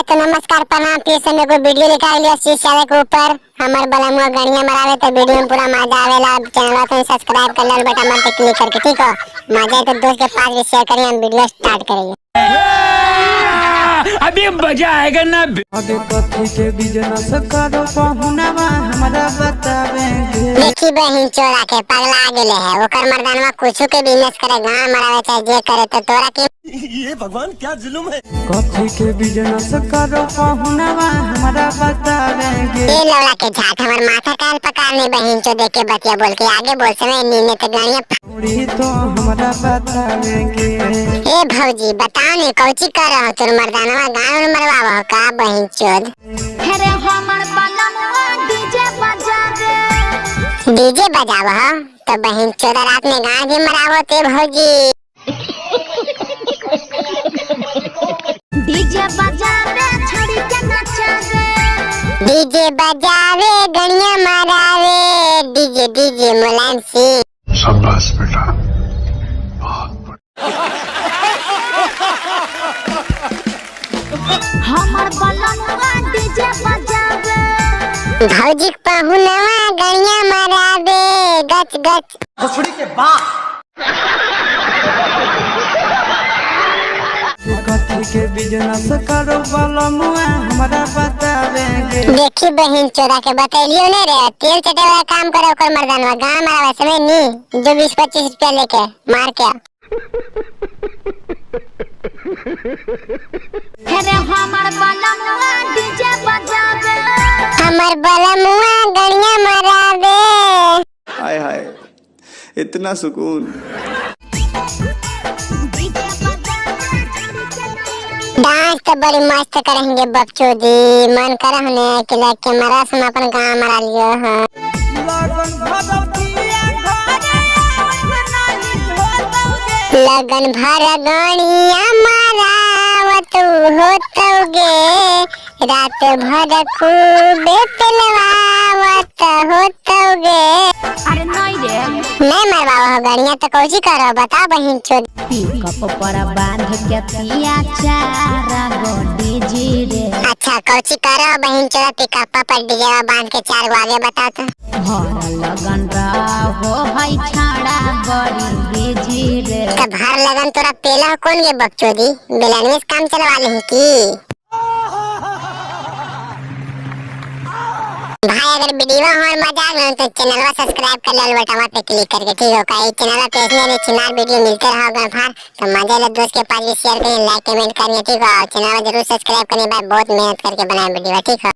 तो नमस्कार प्रणाम। फिर से मेरे को वीडियो निकाल लिया शीश के ऊपर हमार बलमुआ गणिया मरावे तो वीडियो में पूरा मजा आवेला। चैनल को सब्सक्राइब कर लो बटन पे क्लिक करके, ठीक हो? मजा आए तो दोस्त के पास भी शेयर करिए। हम वीडियो स्टार्ट करेंगे। अभी मजा आएगा ना। अबे कथी के बिजनेस करो पहुनवा हमरा बतावेंगे। देखी बहिन चोरा के पगला गेले है। ओकर मर्दानवा कुछ के बिजनेस करे, गांव मरावे चाहे जे करे, तो तोरा के ये भगवान क्या जुल्म है। कथी के बिजनेस करो पहुनवा हमरा बतावेंगे। ये लौड़ा के झाट हमार माथा काल पका नहीं बहिन चो देख के बतिया बोल के आगे बोल समय नीने तो गणिया। उड़ी तो हमरा बतावेंगे। ए भौजी, बताओ ने कौची कर रहो? तोर मर्दानवा गांव में मरवावा हो का बहिन चोद? हेरे हमर बलमुआ डीजे बजावे। डीजे बजावा हो तो बहिन चोद रात में गांव भी मरावो ते भौजी? डीजे बजावे छड़ी के नचावे। डीजे बजावे गणिया मरावे, डीजे डीजे मुलायम सिंह। शाबाश बेटा, बहुत बढ़िया। हमर बलमुआ डीजे बजावे। भौजी पहुनवा गणिया मरावे गच गच। कथी के बिजनेस करो बलमुआ हमरा बतावेंगे। देखी बहिन चोरा के बतैलियो ने रे, तेल चटे वाला काम करे ओकर मर्दानवा गांव मरावे समय नी जो 20-25 रुपया लेके मार के। हेरे हमर बलमुआ डीजे बजावे। हमर बलमुआ गणिया मरावे। हाय हाय, इतना सुकून। डीजे बजावे छड़ी के नचावे। डांस तो बड़ी मस्त करेंगे बकचोदी, मन कर हने कि लाइक के मरा से हम अपन गांव मरा लियो। हाँ लगन भरतिया घरे आवत नहीं होतौगे। लगन भर गणिया मरावत होतौगे, रात भर खूबे पिलवावत होतौगे। अरे नहीं रे। नहीं मरवाओ हो गणिया तो कौची करो बताओ बहिन चोद? पिकअप पर बांध के पिया चारा गो डीजे रे। अच्छा, कौची करो बहिन चोद पिकअप पर डीजे बांध के चार गो, आगे बताओ तो। भर लगन रहो है छाड़ा बड़ी बिजी रे। तो भर लगन तोरा पेला हो कौन गे बकचोदी? बेलनवे से काम चलवा लेही की? भाई अगर वीडियो हो मजा आ तो चैनलवा सब्सक्राइब कर ले बटन पे क्लिक करके, ठीक हो? का चैनल पे ऐसे नहीं चिनार वीडियो मिलते रहोगे भाई, तो मजा ले दोस्त के पास भी शेयर करिए, लाइक कमेंट करिए, ठीक हो? चैनल जरूर सब्सक्राइब करिए भाई, बहुत मेहनत करके बनाए वीडियो, ठीक हो?